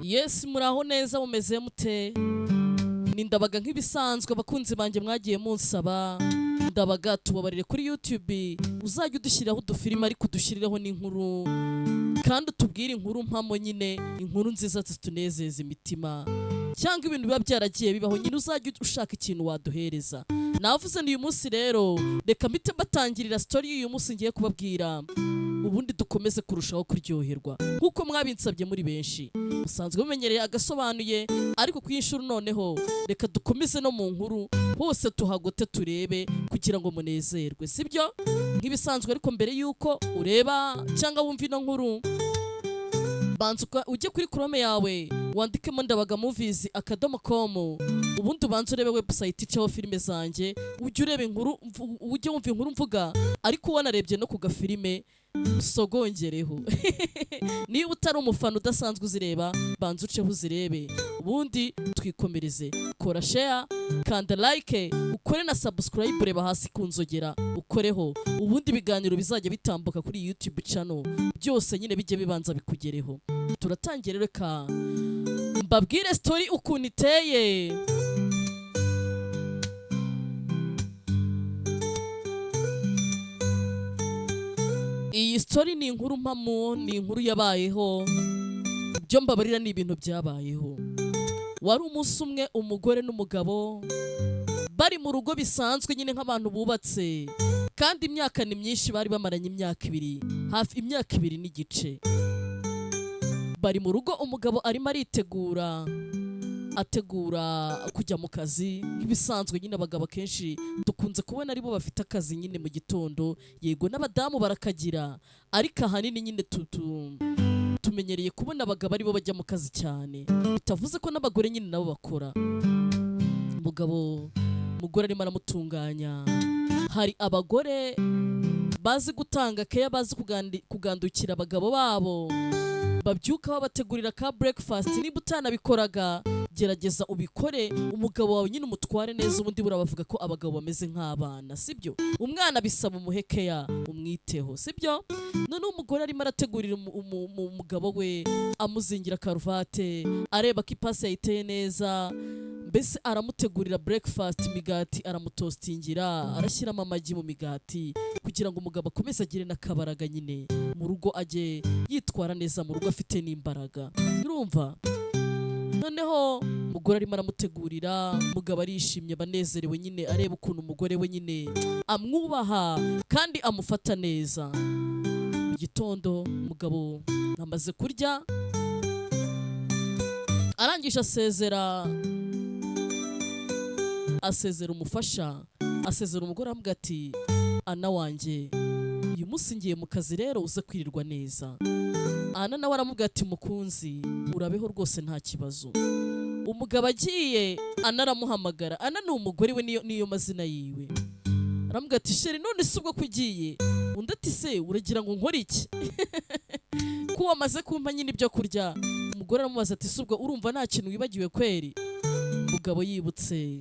Yes, muraho neza, mumeze mute? Ni Ndabaga nk'ibisanzwe. Abakunzi banjye mwagiye munsaba, Ndabaga, tubabarire, kuri YouTube uzajya udushyiriraho udufilime, ariko udushyirireho n'inkuru, kandi utubwire inkuru mpamo nyine, inkuru nziza zitunezeza imitima, cyangwa ibintu biba byaragiye bibaho nyine, uzajya ushaka ikintu waduhereza. Navuze ni uyu munsi rero, reka mpite mbatangirira story y'uyu munsi ngiye kubabwira, ubundi dukomeze kurushaho kuryoherwa nk'uko mwabinsabye muri benshi. Musanzwe mumenyereye agasobanuye, ariko ku inshuro noneho reka dukomeze no mu nkuru hose tuhagote, turebe kugira ngo munezerwe, sibyo? Nk'ibisanzwe ariko, mbere y'uko ureba cyangwa wumva ino nkuru, banza ujye kuri Chrome yawe, wandikemo ndabagamovies.com, ubundi ubanze urebe website icaho filime zanjye, ujye ureba inkuru, ujye wumva inkuru mvuga, ariko wanarebye no ku gafilime usogongereho. Niba utari umufana udasanzwe uzireba, banza uceho uzirebe, ubundi twikomereze. Kora share, kanda like, ukore na subscribe, reba hasi ku nzogera ukoreho, ubundi ibiganiro bizajya bitambuka kuri YouTube channel byose nyine bijye bibanza bikugereho. Turatangira, reka mbabwire story ukuntu iteye. Iyi story ni inkuru mpamo, ni inkuru yabayeho. Ibyo mbabarira ni ibintu byabayeho. Wari umunsi umwe, umugore n'umugabo bari mu rugo bisanzwe nyine nk'abantu bubatse, kandi imyaka ni myinshi bari bamaranye, imyaka 2, hafi imyaka 2 n'igice. Bari mu rugo, umugabo arimo aritegura, ategura kujya mu kazi nk'ibisanzwe nyine. Abagabo akenshi dukunze kubona aribo bafite akazi nyine mu gitondo. Yego, n'abadamu barakagira, ariko ahanini nyine tumenyereye kubona abagabo aribo bajya mu kazi cyane, bitavuze ko n'abagore nyine nabo bakora. Umugabo, umugore arimo aramutunganya. Hari abagore bazi gutanga keya, bazi kugandukira abagabo babo, babyuka babategurira ka breakfast. Niba utanabikoraga, gerageza ubikore, umugabo wawe nyine umutware neza. Ubundi buriya bavuga ko abagabo bameze nk'abana, sibyo? Umwana bisaba umuhe keya, umwiteho, sibyo? Noneho umugore arimo arategurira umugabo we, amuzingira karuvate, areba ko ipasi yayiteye neza, mbese aramutegurira breakfast, imigati aramutoastingira, arashyiramo amagi mu migati kugira ngo umugabo akomeze agire n'akabaraga nyine mu rugo, ajye yitwara neza mu rugo, afite n'imbaraga, urumva? Noneho umugore arimo aramutegurira, umugabo arishimye, banezerewe nyine, areba ukuntu umugore we nyine amwubaha kandi amufata neza. Mu gitondo umugabo amaze kurya, arangije asezera umufasha, asezera umugore, aramubwira ati: "Ana wanjye, uyu munsi ngiye mu kazi rero, uze kwirirwa neza." Ana nawe aramubwira ati: "Mukunzi, urabeho rwose, nta kibazo." Umugabo agiye, Ana aramuhamagara. Ana ni umugore we, niyo mazina yiwe. Aramubwira ati: "Chéri, none si ubwo ko ugiye?" Undi ati: "Se uragira ngo nkore iki ko wamaze kumpa nyine ibyo kurya?" Umugore aramubaza ati: "Si ubwo urumva nta kintu wibagiwe kweri?" Umugabo yibutse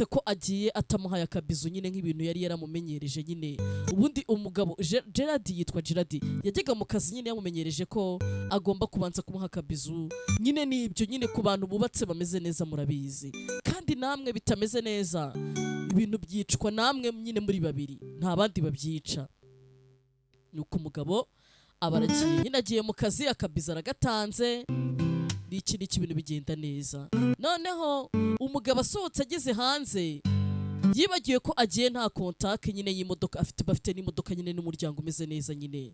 ko agiye atamuhaye akabizu nyine, nk'ibintu yari yaramumenyereje nyine. Ubundi umugabo Gerard, yitwa Gerard, yajyaga mu kazi nyine yamumenyereje ko agomba kubanza kumuha akabizu nyine. Ni ibyo nyine ku bantu bubatse bameze neza murabizi, kandi namwe bitameze neza, ibintu byicwa namwe nyine muri babiri, nta bandi babyica. Nuko umugabo aba aragiye nyine, agiye mu kazi, akabizu aragatanze, n'iki n'iki, ibintu bigenda neza. Noneho umugabo asohotse, ageze hanze, yibagiwe ko agiye nta contact nyine y'imodoka afite. Bafite n'imodoka nyine n'umuryango umeze neza nyine.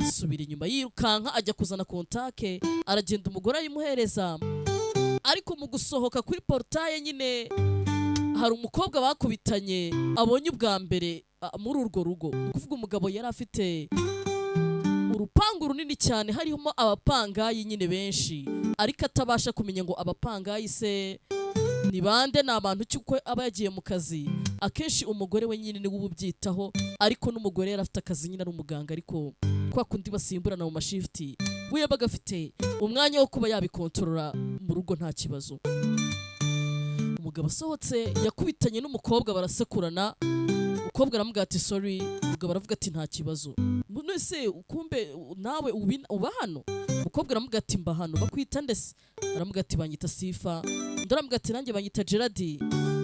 Asubira inyuma yirukanka, ajya kuzana contact, aragenda, umugore ayimuhereza. Ariko mu gusohoka kuri portail nyine, hari umukobwa bakubitanye abonye ubwa mbere muri urwo rugo. Ni ukuvuga umugabo yari afite urupangu runini cyane, harimo abapangayi nyine benshi, ariko atabasha kumenya ngo abapangayi se ni bande, ni abantu ki, uko aba yagiye mu kazi. Akenshi umugore we nyine niwe uba ubyitaho, ariko n'umugore yari afite akazi nyine, ari umuganga, ariko kwa kundi basimburana mu mashift, we yabaga afite umwanya wo kuba yabikontorora mu rugo, nta kibazo. Umugabo asohotse yakubitanye n'umukobwa, barasekurana. Uko Umukobwa aramubwira ati: "Sorry." Umugabo aravuga ati: "Nta kibazo. None se kumbe nawe uba hano?" Umukobwa aramubwira ati: "Mba hano. Bakwita ndese?" Aramubwira ati: "Banyita Sifa." Undi aramubwira ati: "Nanjye banyita Gerard,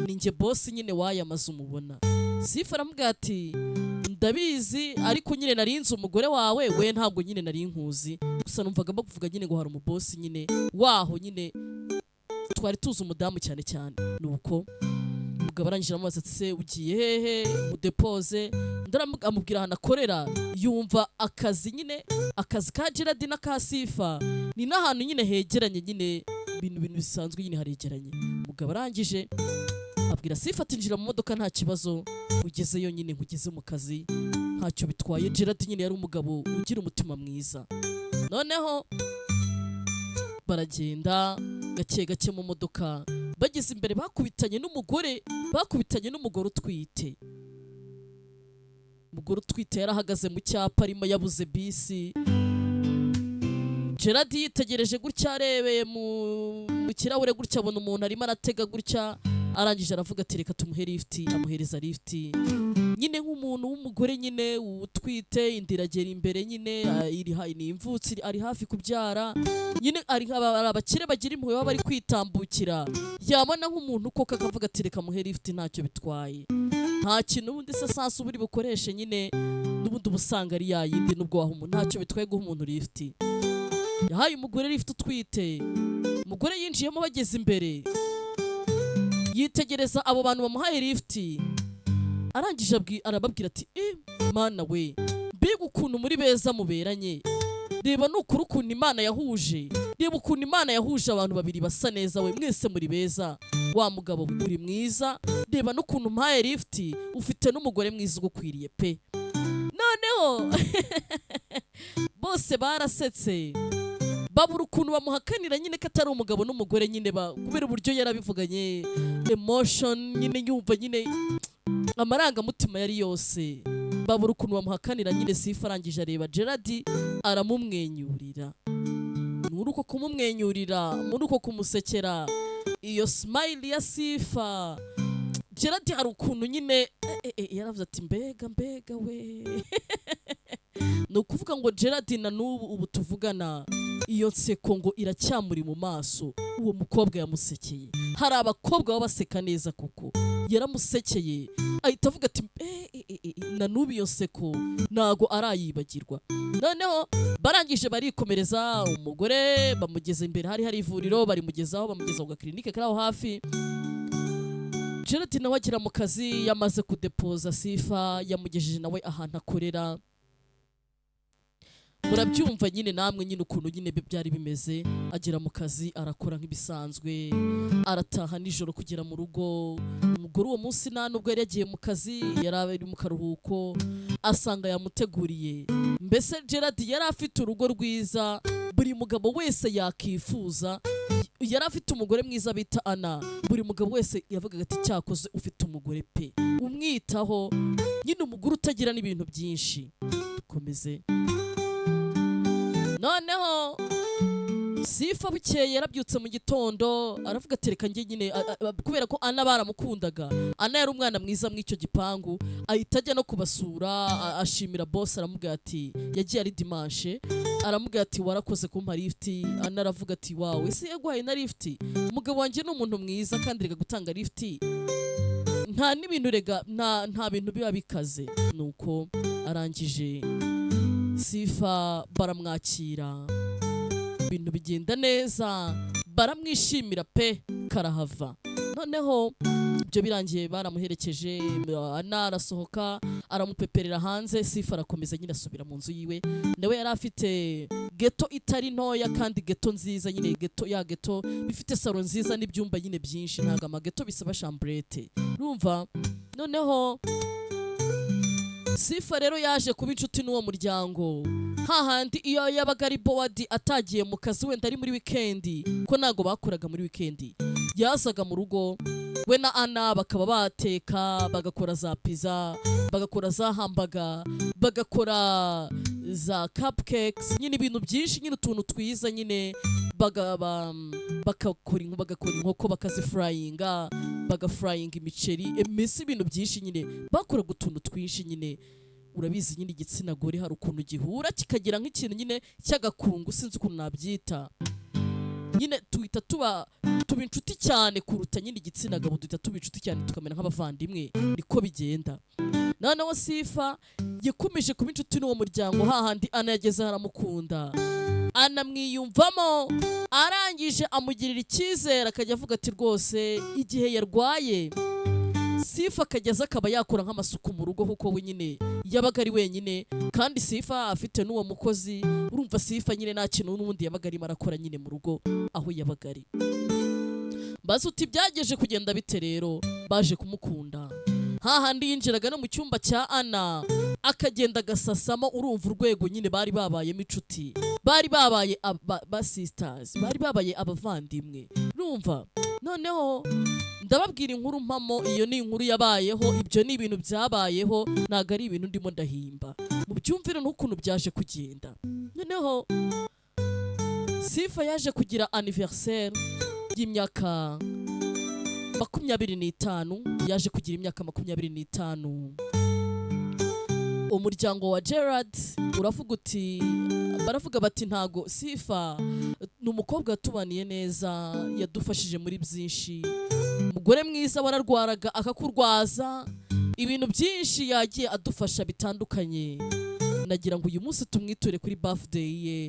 ni njye boss nyine w'aya mazu mubona." Sifa aramubwira ati: "Ndabizi, ariko nyine narinzi umugore wawe, we ntabwo nyine nari nkuzi, gusa numvaga bakuvuga nyine ngo hari umubosi nyine waho, nyine twari tuzi umudamu cyane cyane." Nuko umugabo arangije aramubaza ati: "Se ugiye hehe mudepoze?" Undi amubwira ahantu akorera. Yumva akazi nyine, akazi ka Gerard n'aka Sifa ni n'ahantu nyine hegeranye nyine, ibintu bisanzwe nyine haregeranye. Umugabo arangije abwira Sifa ati: "Injira mu modoka, nta kibazo, ugezeyo nyine nkugeze mu kazi, ntacyo bitwaye." Gerard nyine yari umugabo ugira umutima mwiza. Noneho baragenda gake gake mu modoka. Bageze imbere bakubitanye n'umugore utwite. Umugore utwite yarahagaze mu cyapa arimo, yabuze bisi. Gerard yitegereje gutya, arebeye mu kirahure gutya, abona umuntu arimo aratega gutya. Arangije aravuga ati: "Reka tumuhe lifuti." Amuhereza lifuti nyine nk'umuntu w'umugore nyine utwite, inda iragera imbere nyine, ni imvutsi, ari hafi kubyara nyine. Ari abakire bagira impuhwe, baba bari kwitambukira, yabona nk'umuntu koko akavuga ati: "Reka muhe lifuti, ntacyo bitwaye, nta kintu." Ubundi se sansi uba uri bukoreshe nyine n'ubundi uba usanga ari yayindi, nubwo waha umuntu, ntacyo bitwaye guha umuntu lifuti. Yahaye umugore lifuti utwite. Umugore yinjiyemo, bageze imbere yitegereza abo bantu bamuhaye lifuti. Arangije arababwira ati: "Eh, Mana we, mbega ukuntu muri beza muberanye! Reba nukuri ukuntu Imana yahuje, reba ukuntu Imana yahuje abantu babiri basa neza we! Mwese muri beza. Wa mugabo we, uri mwiza, reba n'ukuntu umpaye lifuti, ufite n'umugore mwiza ugukwiriye pe." Noneho bose barasetse, babura ukuntu bamuhakanira nyine ko atari umugabo n'umugore nyine, kubera uburyo yarabivuganye emotion nyine, yumva nyine amarangamutima yari yose, babura ukuntu bamuhakanira nyine. Sifa arangije areba Gerard aramumwenyurira. Muri uko kumumwenyurira, muri uko kumusekera, iyo smile ya Sifa, Gerard hari ukuntu nyine yaravuze ati: "Mbega, mbega we!" Ni ukuvuga ngo Gerard na n'ubu ubu tuvugana, iyo nseko ngo iracyamuri mu maso uwo mukobwa yamusekeye. Hari abakobwa baba baseka neza kuko yaramusekeye ahita avuga ati: "Eh, eh, eh, eh," na n'ubu iyo nseko ntago arayibagirwa. Noneho barangije barikomereza. Umugore bamugeza imbere, hari ivuriro, barimugezaho, bamugeza ku gakirinike kari aho hafi. Gerard nawe agera mu kazi yamaze kudepoza Sifa, yamugejeje nawe ahantu akorera. Murabyumva nyine namwe nyine ukuntu nyine byari bimeze. Agera mu kazi, arakora nk'ibisanzwe, arataha nijoro. Kugera mu rugo, umugore uwo munsi nta nubwo yari yagiye mu kazi, yari ari mu karuhuko, asanga yamuteguriye. Mbese Gerard yari afite urugo rwiza buri mugabo wese yakifuza. Yari afite umugore mwiza bita Ana. Buri mugabo wese yavugaga ati: "Cyakoze ufite umugore pe umwitaho nyine, umugore utagira n'ibintu byinshi." Dukomeze. Noneho Sifa bukeye yarabyutse mu gitondo, aravuga ati: "Reka njye nyine," kubera ko Ana baramukundaga, Ana yari umwana mwiza muri icyo gipangu. Ahita ajya no kubasura, ashimira boss. Aramubwira ati, yagiye ari dimanche, aramubwira ati: "Warakoze kumpa lifuti." Ana aravuga ati: "Wawe ese yaguhaye na lifuti? Umugabo wanjye ni umuntu mwiza, kandi reka gutanga lifuti nta n'ibintu, rega nta bintu biba bikaze." Nuko arangije Sifa baramwakira, ibintu bigenda neza, baramwishimira pe karahava. Noneho ibyo birangiye baramuherekeje, Ana arasohoka aramupeperera hanze. Sifa arakomeza nyine asubira mu nzu yiwe. Nawe yari afite geto itari ntoya kandi geto nziza nyine, geto ya geto bifite salo nziza n'ibyumba nyine byinshi, ntabwo amageto bisaba chambrette, urumva. Noneho Sifa rero yaje kuba inshuti n'uwo muryango, hahandi iyo yabaga ari bored, atagiye mu kazi, wenda ari muri wikendi, ko ntabwo bakoraga muri wikendi, yazaga mu rugo we na Ana bakaba bateka, bagakora za pizza, bagakora za hamburger, bagakora za cupcakes nyine, ibintu byinshi nyine, utuntu twiza nyine, bagakora inkoko, bakazifurayinga, bagafurayinga imiceri, mbese ibintu byinshi nyine, bakoraga utuntu twinshi nyine. Urabizi nyine, igitsina gore hari ukuntu gihura kikagira nk'ikintu nyine cy'agakungu, sinzi ukuntu nabyita nyine, tuhita tuba inshuti cyane kuruta nyine igitsina gabo, duhita tuba inshuti cyane, tukamera nk'abavandimwe, niko bigenda. Noneho Sifa yakomeje kuba inshuti n'uwo muryango, hahandi Ana yageze aramukunda, anamwiyumvamo, arangije amugirira icyizere, akajya avuga ati rwose igihe yarwaye, Sifa akajya aza akaba yakora nk'amasuku mu rugo, kuko we nyine yabaga ari wenyine, kandi Sifa afite n'uwo mukozi. Urumva Sifa nyine nta kintu n'ubundi yabaga arimo arakora nyine mu rugo aho yabaga ari. Mbaza uti byageje kugenda bite rero? Baje kumukunda, hahandi yinjiraga no mu cyumba cya Ana akagenda agasasamo. Urumva urwego nyine bari babayemo inshuti, bari babaye ba sisters, bari babaye abavandimwe. Urumva noneho ndababwira inkuru mpamo, iyo ni inkuru yabayeho, ibyo ni ibintu byabayeho, ntabwo ari ibintu ndimo ndahimba. Mubyumvire n'ukuntu byaje kugenda. Noneho Sifa yaje kugira anniversaire y'imyaka 25, yaje kugira imyaka 25. Umuryango wa Gerard uravuga uti, baravuga bati ntago Sifa ni umukobwa watubaniye neza, yadufashije muri byinshi, umugore mwiza, wararwaraga akakurwaza, ibintu byinshi yagiye adufasha bitandukanye. Nagira ngo uyu munsi tumwiture kuri birthday ye,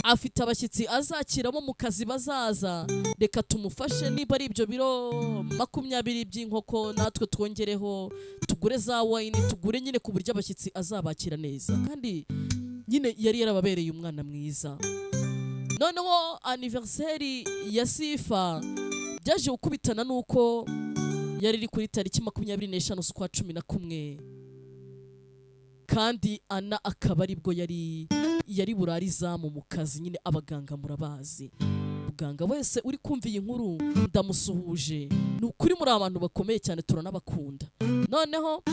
afite abashyitsi azakiramo mu kazi bazaza, reka tumufashe, niba ari ibyo biro 20 by'inkoko, natwe twongereho, tugure za wine, tugure nyine ku buryo abashyitsi azabakira neza. Kandi nyine yari yarababereye umwana mwiza. Noneho anniversaire ya Sifa byaje gukubitana n'uko yari iri kuri tariki 25 z'ukwa 11, kandi Ana akaba aribwo yari burare izamu mu kazi nyine. Abaganga murabazi, muganga wese uri kumva iyi nkuru ndamusuhuje, ni ukuri muri abantu bakomeye cyane, turanabakunda. Noneho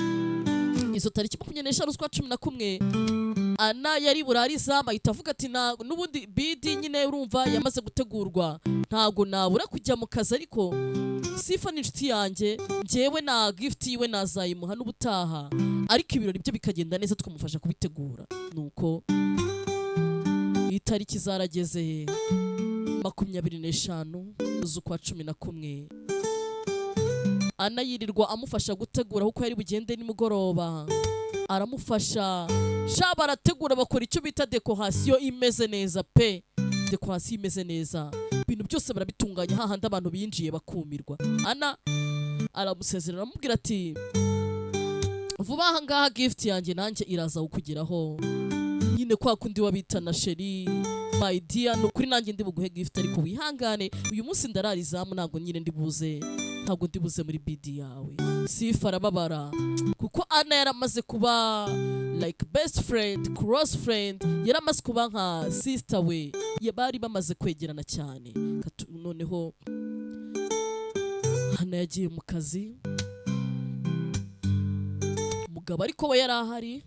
izo tariki 25 z'ukwa 11 Ana yari burare izamu, ahita avuga ati n'ubundi BD nyine urumva yamaze gutegurwa, ntabwo nabura kujya mu kazi, ariko Sifa ni inshuti yanjye, njyewe na gift yiwe nazayimuha n'ubutaha, ariko ibirori bye bikagenda neza tukamufasha kubitegura. Nuko itariki zarageze, 25 z'ukwa 11, Ana yirirwa amufasha gutegura kuko yari bugende nimugoroba, aramufasha sha, barategura, bakora icyo bita décoration imeze neza pe, décoration imeze neza, ibintu byose barabitunganya, hahandi abantu binjiye bakumirwa. Ana aramusezerera, aramubwira ati vuba aha ngaha gift yanjye nanjye iraza kukugeraho nyine, kwa kundi wabita na chéri, my dear, ni ukuri nanjye ndi buguhe gift, ariko wihangane, uyu munsi ndarara izamu, ntabwo nyine ndi buze, ntabwo ndi buze muri BD yawe. Sifa arababara kuko Ana yaramaze kuba like best friend, close friend, yaramaze kuba nka sister we, bari bamaze kwegerana cyane. Noneho Ana yagiye mu kazi, umugabo ariko we yari ahari,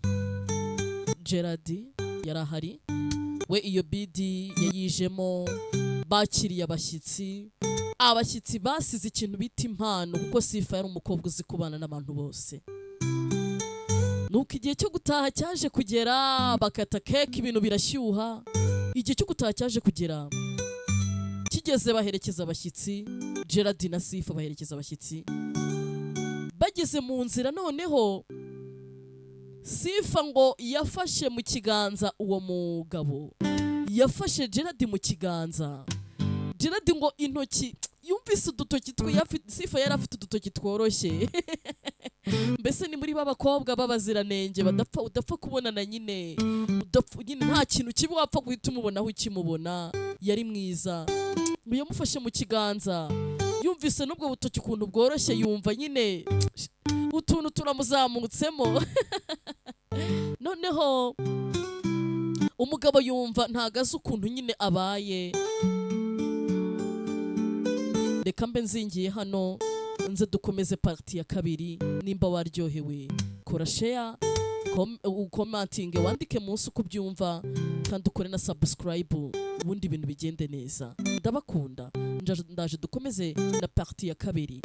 Gerard yari ahari we, iyo BD yayijemo, bakiriye abashyitsi, abashyitsi basize ikintu bita impano, kuko Sifa yari umukobwa uzi kubana n'abantu bose. Nuko igihe cyo gutaha cyaje kugera, bakata cake, ibintu birashyuha. Igihe cyo gutaha cyaje kugera, kigeze baherekeza abashyitsi, Gerard na Sifa baherekeza abashyitsi. Bageze mu nzira, noneho Sifa ngo yafashe mu kiganza uwo mugabo, yafashe Gerard mu kiganza. Gerard ngo intoki yumvise udutoki twe, Sifa yari afite udutoki tworoshye, mbese ni muri ba bakobwa b'abaziranenge badapfa, udapfa kubonana nyine, udapfa nyine, nta kintu kibi wapfa guhita umubonaho ukimubona, yari mwiza. Ngo yamufashe mu kiganza, yumvise n'ubwo butoki ukuntu bworoshye, yumva nyine utuntu turamuzamutsemo. Noneho umugabo yumva ntago azi ukuntu nyine abaye. Reka mbe nzingiye hano, nze dukomeze part ya kabiri. Nimba waryohewe, kora share. Ukomantinge, wandike munsi uko ubyumva, kandi ukore na subscribe, ubundi ibintu bigende neza. Ndabakunda. Ndaje dukomeze na partie ya kabiri.